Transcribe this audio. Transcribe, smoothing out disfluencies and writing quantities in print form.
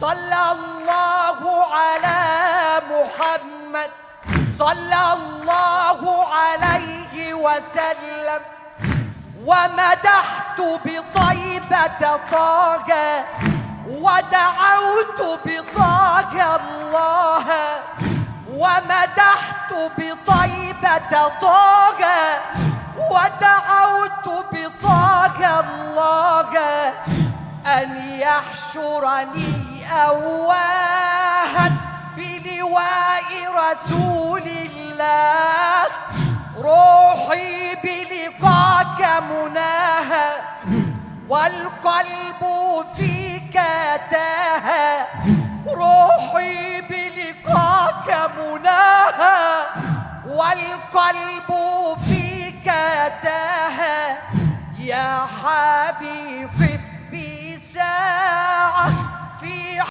صلى الله على محمد، صلى الله عليه وسلم. ومدحت بطيبة طه، ودعوت بطه الله، ومدحت بطيبة طه، ودعوت بطه الله أن يحشرني أواها بلواء رسول الله. روحي بلقاك مناها، والقلب فيك تاها. روحي بلقاك مناها، والقلب